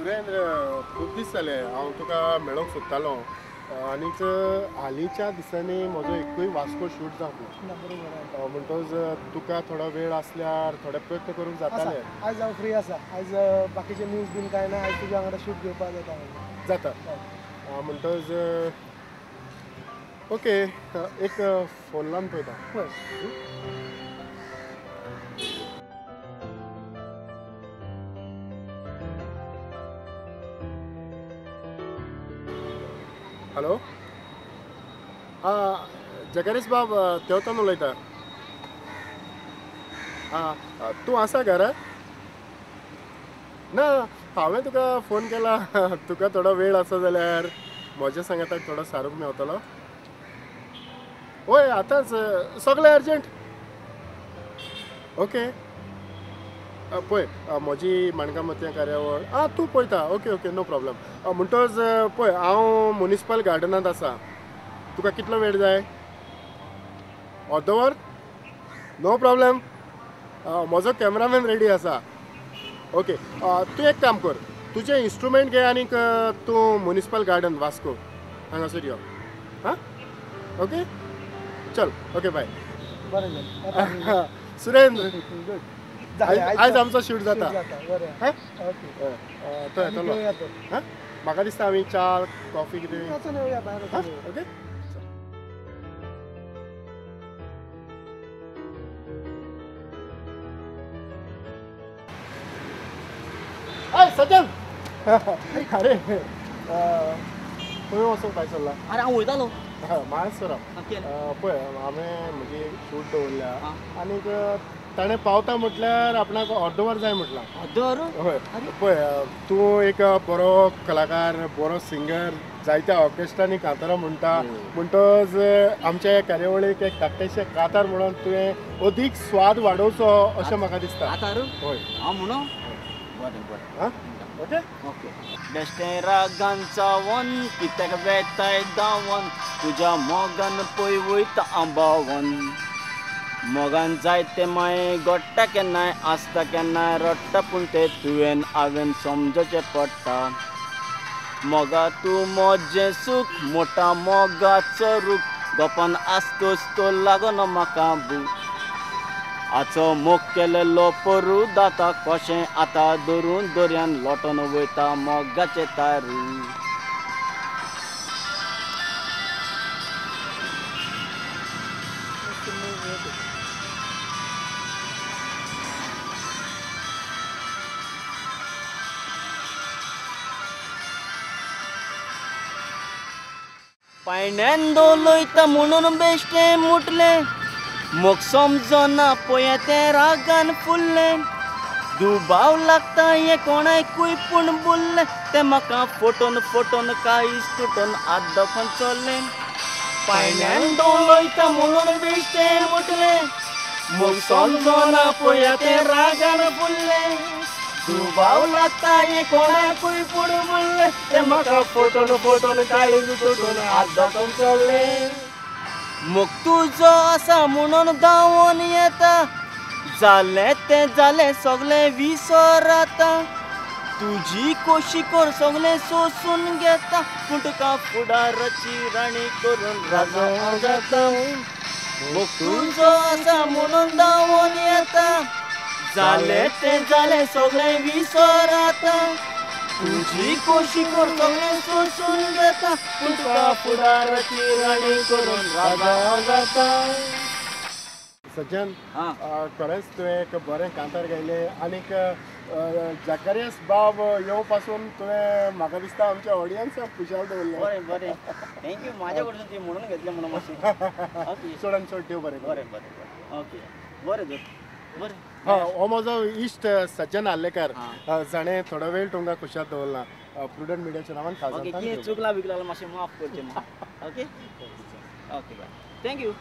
सुरेंद्र, खूब दीस जाले हांव तुका मेळोंक सोदतालो आनीक हालींच्या दिसांनी म्हजो एकूय वास्को शूट जावंक ना. म्हणटच तुका थोडो वेळ आसल्यार थोडे प्रयत्न करूंक जाताले. आयज हांव फ्री आसा, आयज बाकीचे न्यूज बीन कांय ना, आयज तुज्या वांगडा शूट घेवपाक जाता. जाता म्हणटच ओके, एक फोन लावन पळयता. हॅलो, आं जगरीश बाब देवतान उलयता. आं तूं आसा घरा? ना, हांवें तुका फोन केला, तुका थोडो वेळ आसा जाल्यार म्हज्या सांगाताक थोडो सारूंक मेवतलो. हय आतांच, सगळें अर्जंट. ओके पळय म्हजी माणकां मोतयां कार्यावळ आं तूं पळयता. Okay okay, no problem. म्हणटच पळय हांव मुनिसिपल गार्डनांत आसा, तुका कितलो वेळ जाय? अर्दो वर? नो प्रॉब्लम, म्हजो कॅमेरामॅन रेडी आसा. ओके, तूं एक काम कर, तुजें इन्स्ट्रुमेंट घे आनीक तूं मुनिसिपल गार्डन वास्को हांगासर यो. हां ओके, चल ओके बाय. बरें सुरेंद्र, आयज आमचो शूट जाता. तो येतलो. हां म्हाका दिसता आमी च्या कॉफी कितें. ओके हय सजन, अरे खंय वचूंक भायर सरला? अरे हांव वयतालो मानसरा. पळय हांवें म्हजी शूट दवरल्या आनीक ताणें पावता म्हटल्यार आपणाक अर्द वर जाय म्हटलां. अर्द वर? हय. पळय तूं एक बरो कलाकार, बरो सिंगर, जायत्या ऑर्केस्ट्रांनी कांतारां म्हणटा, म्हणटच आमच्या कार्यावळीक एक धाकटेशें कांतार म्हणून तुवें अदीक स्वाद वाडोवचो अशें म्हाका दिसता. कांतार? हय. हांव म्हणून बरें बरें. आं ओके ओके. बेश्टें रागान चावन कित्याक वेताय धांवन, तुज्या मोगान पळय वयता आंबावन, मोगान जायते माये गोडटा केन्नाय, आसता केन्नाय रडटा, पूण तें तुवें हांवें समजचें पडटा. मोगा तूं म्हजें सूख, मोटा मोगाचो रूख, गोपान आसतोच तो लागना म्हाका भूक. आचो मोग केलेलो पोरू दाता कशें आतां धरून दर्यान लोटोन वयता मोगाचें तारू. पायण्यान दवलयता म्हणून बेश्टें मुटलें, मोग समजना पळय तें रागान फुल्लें, दुबाव लागता हें कोणाकूय पूण बोल्लें, तें म्हाका फोटोन फोटोन काळीज तुटोन हात दाखोवन चल्लें. पायण्यान दवलयता म्हणून बेश्टें मुटलें, मोग समजना पळय तें रागान फुल्लें, दुबाव लागता हें कोणाकूय पूण बोल्लें, तें म्हाका फोटोन फोटोन काळीज तुटोन हात दाखोवन चल्लें. मोग तुजो आसा म्हणून धांवोन येता, जालें तें जालें सगळें विसर आतां, तुजी कोशी कर सगळें सोसून घेता, पूण तुका फुडाराची राणी करून राजा हांव जाता. मोग तुजो आसा म्हणून धांवोन येता, जालें तें जालें सगळें विसर आतां, तुजी कोशी कर सगळें सोसून घेता, पूण तुका फुडाराची राणी करून राजा हांव जाता. सज्जन, खरेंच तुवें एक बरें कांतार गायलें आनीक जाकारियस बाब येवं पासून तुवें म्हाका दिसता आमच्या ऑडियन्साक खुशाल दवरलें. बरें बरें, thank you. म्हाज्या कडसून ती म्हणून घेतलें म्हणून मातशें. चड आनी चड देव बरें. बरें बरें बरें, ओके बरें तर बरें. हय, हो म्हजो इश्ट सज्जन आर्लेकर, जाणें थोडो वेळ तुमकां खुशाल दवरला प्रुडंट मिडियाच्या नांवान. खास ओके, कितें चुकलां बिकलां जाल्यार मातशें माफ करचें म्हाका. Okay okay, bye, thank you.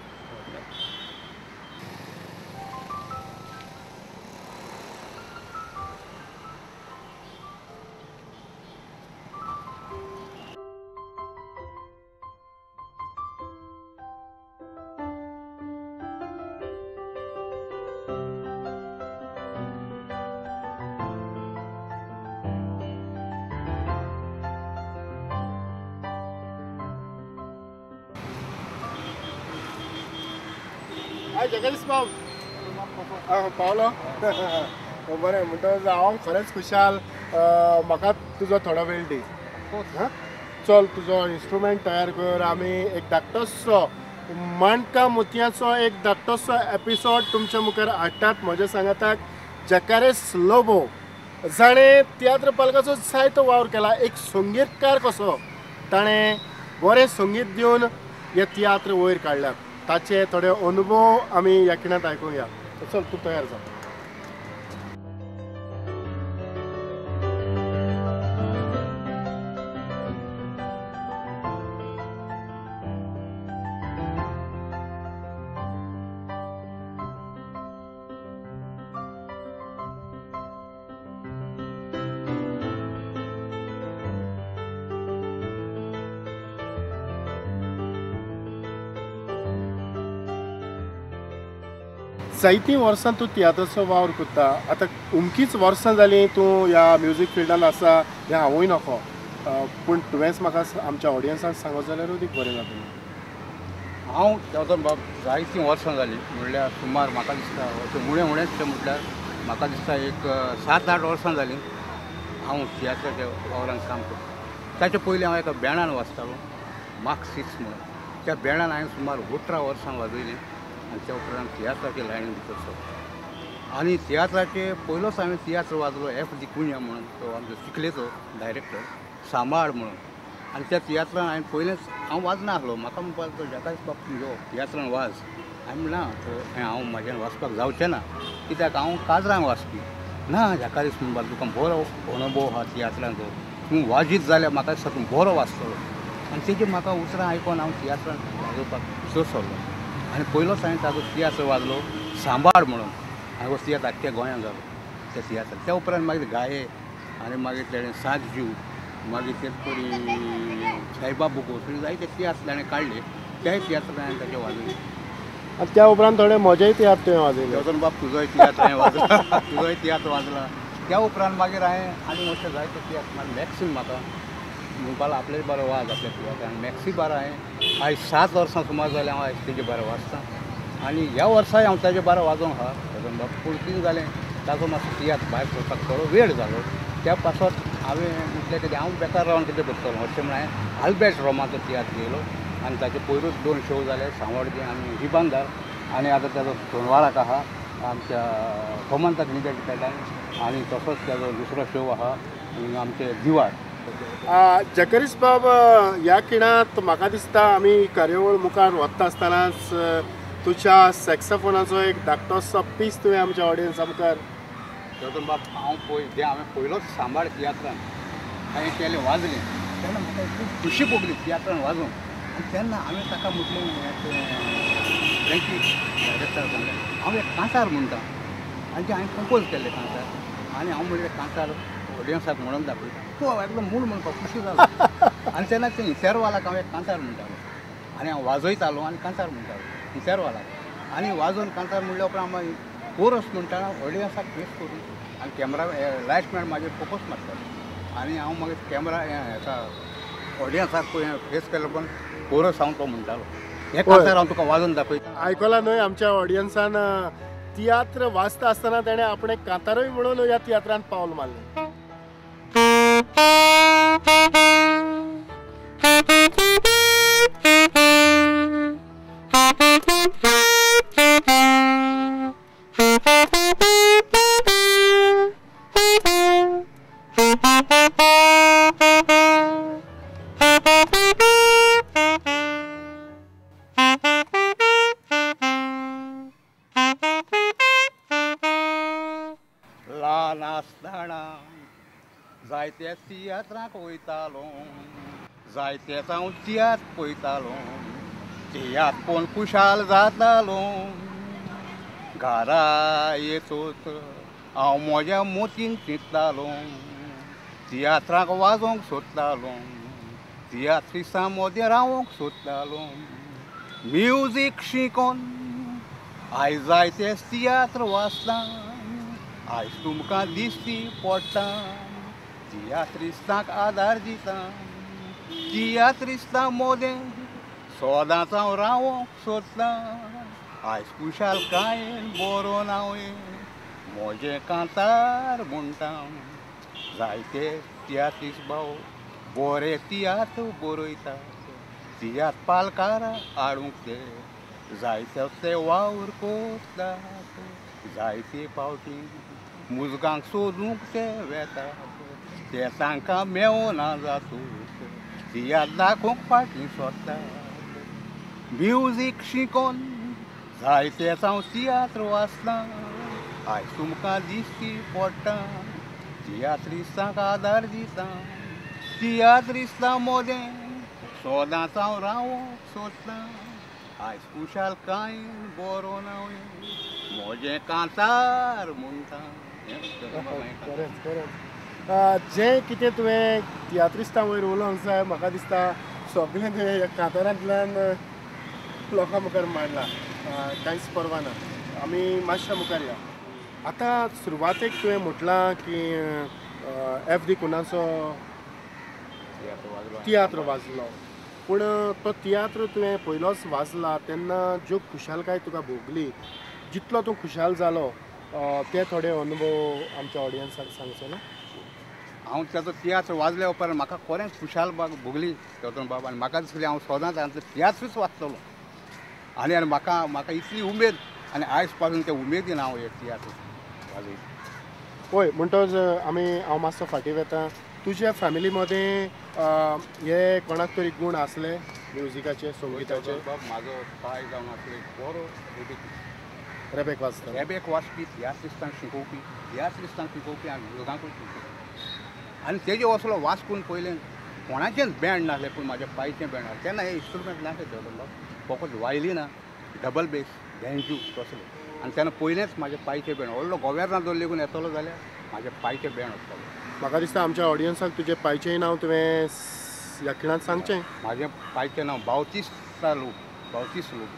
हाय जगदीश बाब, पावलो बरें. म्हणटकच हांव खरेंच खुशाल. म्हाका तुजो थोडो वेळ दी. चल तुजो इन्स्ट्रुमेंट तयार कर. आमी एक धाकटोसो माणका मोतयांचो एक धाकटोसो एपिसोड तुमच्या मुखार हाडटात. म्हज्या सांगाताक जकारेस लोबो, जाणें तियात्र पालकाचो जायतो वावर केला, एक संगीतकार कसो ताणें बरें संगीत दिवन हे तियात्र वयर काडल्यात. ताचे थोडे अनुभव आमी ह्या खिणांत आयकुया. चल तूं तयार जा. जायतीं वर्सां तूं तियात्राचो वावर करता. आतां अमकीच वर्सां जालीं तूं ह्या म्युजीक फिल्डान आसा हें हांवूय नको, पूण तुवेंच म्हाका आमच्या ऑडियन्साक सांगत जाल्यार अदीक बरें जातलें. हांव देवतन बाब जायतीं वर्सां जालीं, म्हणल्यार सुमार म्हाका दिसता अशें उणें उणेंच म्हटल्यार म्हाका दिसता एक 7-8 वर्सां जालीं हांव तियात्राच्या वावरान काम करता. ताचे पयलीं हांव एका बँडान वाजतालो, मार्क्सिस्ट म्हणून. त्या बँडान हांवें सुमार 18 वर्सां वाजयलीं आनी त्या उपरांत तियात्राचे लायनीन भितर सरलो. आनी तियात्राचे पयलोच हांवें तियात्र वाजलो एफ दिकुन्या म्हणून, तो आमचो चिखलेचो डायरेक्टर सांबाळ म्हणून. आनी त्या तियात्रान हांवें पयलेंच हांव वाजना आसलो. म्हाका म्हणपाक लागलो जकारेस बाब यो तियात्रान वाज. हांवें म्हणलें ना, हांव म्हाज्यान वाजपाक जावचें ना, कित्याक हांव काजरांक वाजपी ना. जकारेस म्हणपाक तुका बरो अणभव आहा तियात्रांचो, तूं वाजीत जाल्यार म्हाका दिसता तूं बरो वाजतलो. आनी तेजी म्हाका उतरां आयकोन हांव तियात्रान वाजोवपाक भितर सरलो. आनी पयलोच हांवें ताजो तियात्र वाजलो सांबाळ म्हणून. आनी हो तियात्र आख्ख्या गोंयांत जालो त्या तियात्रान. त्या उपरांत मागीर गाये आनी मागीर तेणें सात जीव, मागीर तेच परी सायबा बुको, जायते तियात्र ताणें काडले. त्याय तियात्रान हांवें ताचे वाजयले. आनी त्या उपरांत थोडे म्हजेय तियात्र तुवें वाजयले. देवतन बाब तुजोय तियात्र हांवें वाजला, तुजोय तियात्र वाजला. त्या उपरांत मागीर हांवें आनी अशें जायते तियात्र मागीर मॅक्सीम म्हाका म्हणपाक आपले बरो वाज आपल्या तियात्रान. आनी मॅक्सी बारा हांवें आयज 7 वर्सां सुमार जालें हांव आयज तेजे बारा वाजता. आनी ह्या वर्साय हांव ताजे बारा वाजोवंक आहा देवतन बाब. पूण कितें जालें, ताजो मातसो तियात्र भायर सरपाक थोडो वेळ जालो. त्या पासत हांवें म्हटलें कितें हांव बेकार रावन कितें करतलो अशें म्हणून हांवें आल्बेट रोमाचो तियात्र घेयलो. आनी ताचे पयरूच 2 शो जाले, सांवड्डें आनी रिबांदार. आनी आतां ताजो सोनवाराक आहा आमच्या गोमंतक निगेट कडल्यान, आनी तसोच ताजो दुसरो शो आहा आमचे दिवार. जकरीस बाब, ह्या खिणांत म्हाका दिसता आमी कार्यावळ मुखार वता आसतनाच तुज्या सॅक्सोफोनाचो एक धाकटोसो पीस तुवें आमच्या ऑडियन्सा मुखार. देवतन बाब हांव पळय जें हांवें पयलोच सांबाळ तियात्रान हांवें केलें वाजलें तेन्ना म्हाका खूब खुशी भोगली तियात्रान वाजोवंक. आनी तेन्ना हांवें ताका म्हटलें फ्रेंकी डायरेक्टर सांगलें हांव एक कांतार म्हणटा. आनी तें हांवें कंपोज केल्लें कांतार. आनी हांव म्हणलें कांतार ऑडियन्साक म्हणून दाखयता. तो एकदम मूड म्हणपाक खुशी जालो. आनी तेन्ना ते इंतेरवालाक हांव एक कांतार म्हणटालो आनी हांव वाजयतालो आनी कांतार म्हणटालो इंतेरवालाक. आनी वाजोवन कांतार म्हणल्या उपरांत हांव कोरस म्हणटाना ऑडियन्साक फेस करून आनी कॅमरा लायटमॅन म्हाजेर फोकस मारतालो. आनी हांव मागीर कॅमरा हेका ऑडियन्साक फेस केलो पण कोरस हांव तो म्हणटालो. हे कांतार हांव तुका वाजोवन दाखयता. आयकला न्हय आमच्या ऑडियन्सान, तियात्र वाचता आसतना तेणें आपणें कांतारूय म्हणून ह्या तियात्रांत पावल मारलें. ल्हान आसतना जायते तियात्रांक वयतालो, जायतेच हांव तियात्र पळयतालो, तियात्र पळोवन खुशाल जातालो. घरा येतूच हांव म्हज्या मोतीन चिंततालो, तियात्रांक वाजोवंक सोदतालो, तियात्रिसां मदीं रावोंक सोदतालो. म्युजीक शिकोन आयज जायते तियात्र वाचता, आयज तुमकां दिश्टी पडटा. तियात्रिस्तांक आदार दिता, तियात्रिस्तां मोदें सदांच हांव रावोंक सोदतां. आयज खुशालकायेन बरोवन हांव म्हजें कांतार म्हणटा. जायते तियात्रीस भाव बरे तियात्र बरयता, तियात्र पालकारां हाडूंक ते जायते ते वावर करतात. जायते फावटी मुजगांक सोदूंक ते वेतात, ते तांकां मेवना जातूच तियात्र दाखोवंक फाटीं सोदतात. म्युजीक शिकोन जायतेच हांव तियात्र वाचतां, आयज तुमकां दिश्टी पडटा तियात्रिस्तांक आदार दिता. तियात्रिस्तां मोदें सदांच हांव रावोंक सोदतां, आयज खुशालकायेन बरोवन हांव म्हजें कांतार म्हणटा. खरेंच खरेंच जें कितें तुवें तियात्रिस्तां वयर उलोवंक जाय म्हाका दिसता सगळें तुवें कांतारांतल्यान लोकां मुखार मांडलां. कांयच पर्वा ना, आमी मातशा मुखार या. आतां सुरवातेक तुवें म्हटलां की एफ डी कुन्हाचो तियात्र वाजलो, पूण तो तियात्र तुवें पयलोच वाजला तेन्ना ज्यो खुशालकाय तुका भोगली, जितलो तूं खुशाल जालो ते थोडे अनुभव आमच्या ऑडियन्साक सांगचो ना? हांव ताचो तियात्र वाजल्या उपरांत म्हाका खरेंच खुशाल भोगली तेतून बाबा, आनी म्हाका दिसलें हांव सदांच हांचो तियात्रूच वाचतलो. आनी आनी म्हाका म्हाका इतली उमेद, आनी आयज पासून त्या उमेदीन हांव एक तियात्र वाजयता. पळय म्हणटच आमी हांव मातसो फाटीं वता. तुज्या फॅमिली मदें हे कोणाक तरी गूण आसले म्युजिकाचे, संगिताचे? बाब म्हाजो पाय जावन आसलो एक बरो रेबेक, रेबेक वाचता, रेबेक वाचपी, तियात्रिस्तांक शिकोवपी, तियात्रिस्तांक शिकोवपी आनी भुरग्यांकूय शिकोवपी. आनी तेजे असलो वाचकून पयलें कोणाचेंच बँड नासलें, पूण म्हाज्या पायचें बँड आसलें. तेन्ना हे इन्स्ट्रुमेंट नासले तेन्ना, फकत वायलिना, डबल बेस, बँजू तसले. आनी तेन्ना पयलेंच म्हाज्या पायचें बँड, व्हडलो गोवेर्नादोर लेगून येतलो जाल्यार म्हाज्या पायचें बँड वचतलें. म्हाका दिसता आमच्या ऑडियन्साक तुजें पायचें नांव तुवें ह्या खिणांत सांगचें. म्हाजें पायचें नांव बावतीस्ता लोक, बावतीस लोक.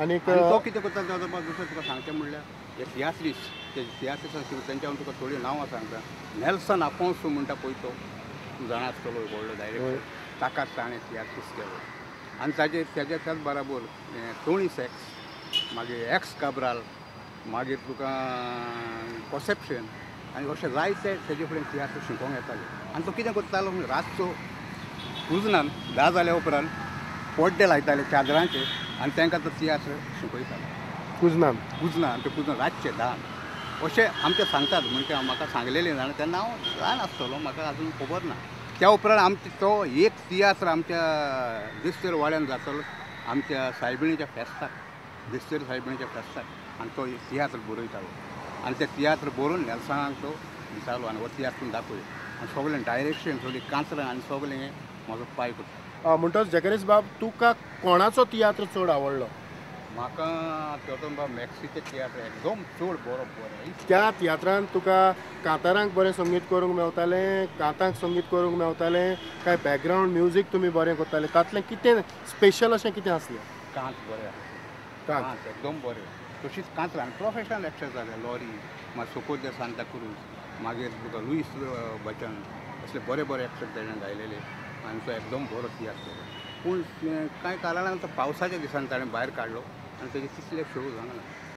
आनीक तो कितें करता दुसरें तुका सांगचें म्हणल्यार हे तियात्रीस, ते तियात्रिस्तांक तेंच्या हांव तुका थोडीं नांवां सांगता. नेल्सन आफोन्सो म्हणटा पळय तो, तूं जाणा आसतलो, व्हडलो डायरेक्टर, ताकाच ताणें तियात्रीस केलो. आनी ताजे तेज्या त्याच बराबर टोनी सॅक्स, मागीर एक्स काब्राल, मागीर तुका कॉसेप्शन, आनी अशें जायते तेजे फुडें तियात्र शिकोवंक येताले. आनी तो कितें करतालो, रातचो कुजनान 10 जाल्या उपरांत पड्डे लायताले चादरांचे आनी तांकां तो तियात्र शिकयतालो. कुजनान, कुजनान, ते कुजनान रातचे 10 अशें आमचें सांगतात. म्हणजे म्हाका सांगलेलें जाणा, तेन्ना हांव ल्हान आसतलो, म्हाका आजून खबर ना. त्या उपरांत आमचे तो एक तियात्र आमच्या दिस्तेर वाड्यान जातलो, आमच्या सायबिणीच्या फेस्ताक, दिस्तेर सायबिणीच्या फेस्ताक, आनी तो तियात्र बरयतालो. आनी ते तियात्र बरोवन नेल्सनाक तो दितालो आनी हो तियात्र दाखय, आनी सगळें डायरेक्शन, सगळीं कांतरां आनी सगळें हें म्हजो पाय करता. म्हणटच जॅकरीस बाब, तुका कोणाचो तियात्र चड आवडलो? म्हाका तेतून बाब मॅक्सीचे तियात्र एकदम चड बरो बरो. त्या तियात्रान तुका कांतारांक बरें संगीत करूंक मेवतालें, कांतांक संगीत करूंक मेवतालें, काय बॅकग्रावंड म्युजीक तुमी बरें करताले? तातलें कितें स्पेशल अशें कितें आसलें? कांत बरें आसलें, कांत एकदम बरें. तशीच कांतरां प्रोफेशनल एक्टर जाले, लॉरी, मागीर सोकोर दे सांता क्रूज, मागीर तुका लुईस बचन, असले बरे बरे एक्टर तेणें गायलेले आनी तो एकदम बरो तियात्र केलो. पूण कांय कारणान तो पावसाच्या दिसांनी ताणें भायर काडलो आनी तेजे तितले शो जावंक ना.